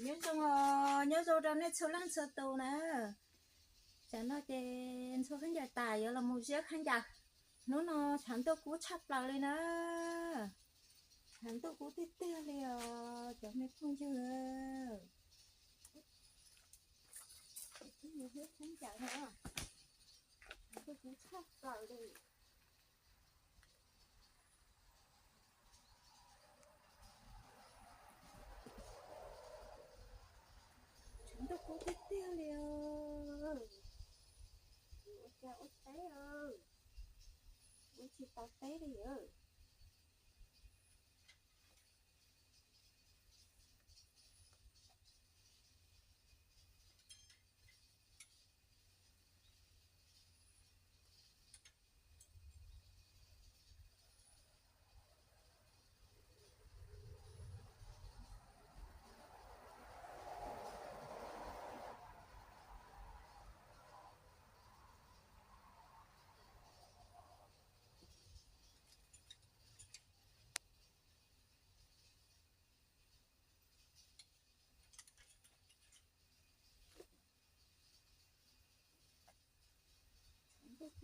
Nyob zoo, nyob zoo rau nej txhua leej txhua tus na. Tsam no ces ntxhua khaub ncaws tas yuav los mus ziab khaub ncaws. Hnub no tshav ntuj kub tshaj plaws li na. Tshav ntuj kub tiag tiag li os cov me phooj ywg. Ziab khaub ncaws no, tshav ntuj kub tshaj plaws li. Tshav ntuj kub tiag tiag li. Ua cas ua teb, ua tsis tau teb li. Tshav ntuj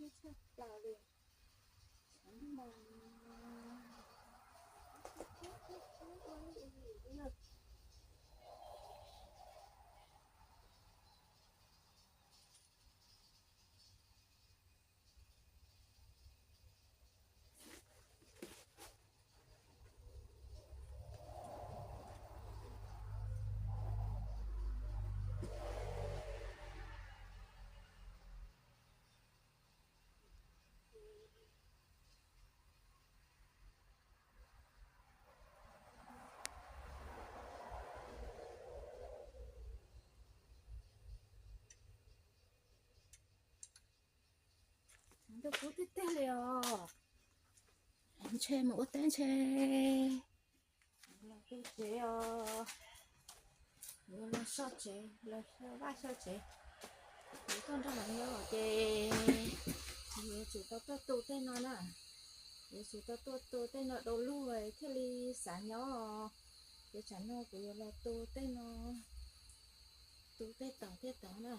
kub tshaj plaws li. Tshav ntuj mas Ntuj kub tiag tiag li os. Ntshe mus ua teb ntshe los tu tsev os. Yuav los so tsev, los so vaj so tsev. Yuav tuaj nrog lawv nyob ces yuav tsum tau tuaj tu tej no na. Yuav tsum tau tuaj tu tej no du lug thiaj li xav nyob. Ces tsam no kuv yuav los tu tej no, tu tej tod tej tod na.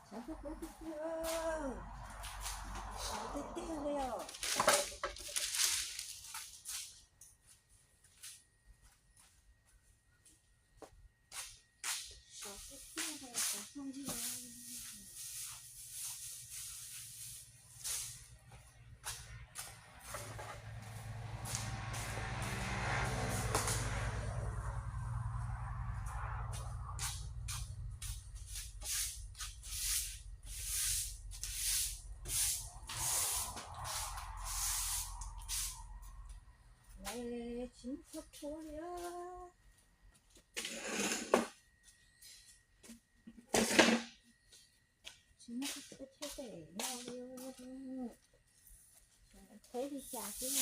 Sov tiag tiag li os. Sov tiag tiag li os. Tsis muaj qhov tshuab li os. Tsis muaj qhov tshuab thiab tes no li. Teb li cas xwb.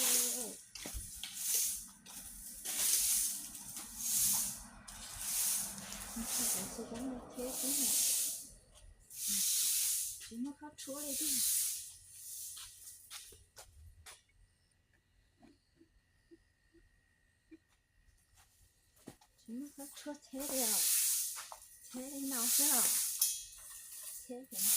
Tsis muaj qhov tshuab li thiab. Tsis muaj qhov tshuab, teb li os. Teb li no xwb os. Teb li no.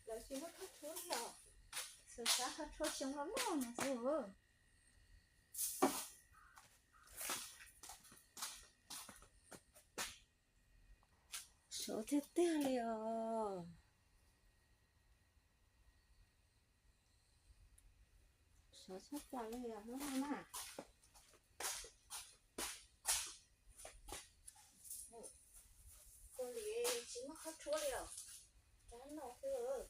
Lawv tsis muaj qhov tshuab li os. Xav xav qhov tshuab xyoo los loj no xwb. Sov tiag tiag li os. Sov tshaj plaws li os hnub no na. Ua li tsis muaj qhov tshuab li os. Rab no xwb.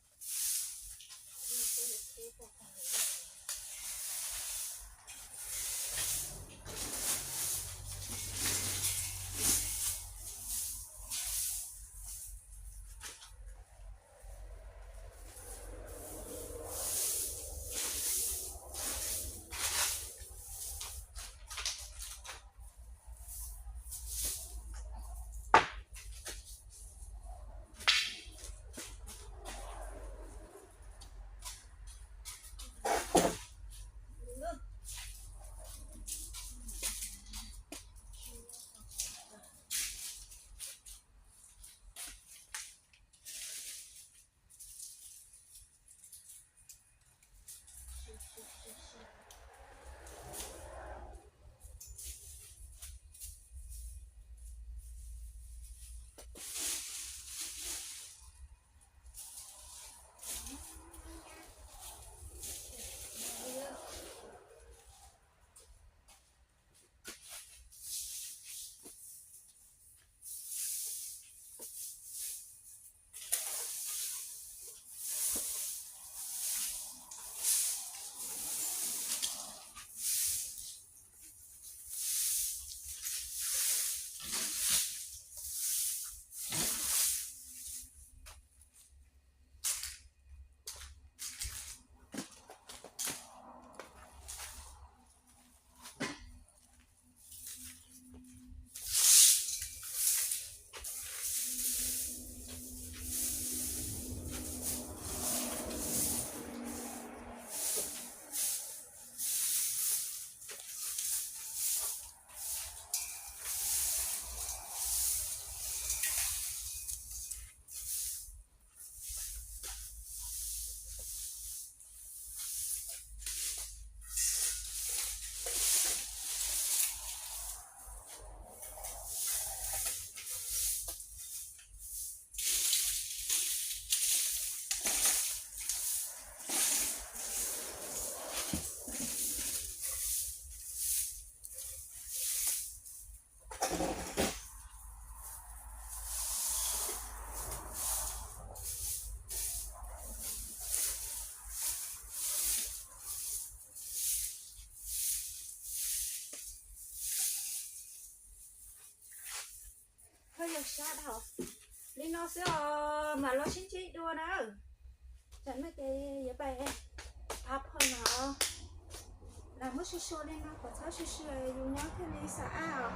Sab dhau li no xwb os, mam los sib ntsib dua na. Tsam no ces yuav pais pab phom no. Lam muab sua sua li no kom txhob sua sua yus nyob thiaj li xav ab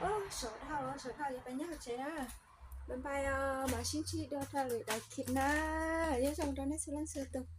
os. Sawv dhau, sawv dhau, yuav pais nyob hauv tsev na. Bye bye os, mam sib ntsib dua rau lwm daim clip na. Nyob zoo rau nej txhua leej txhua tus.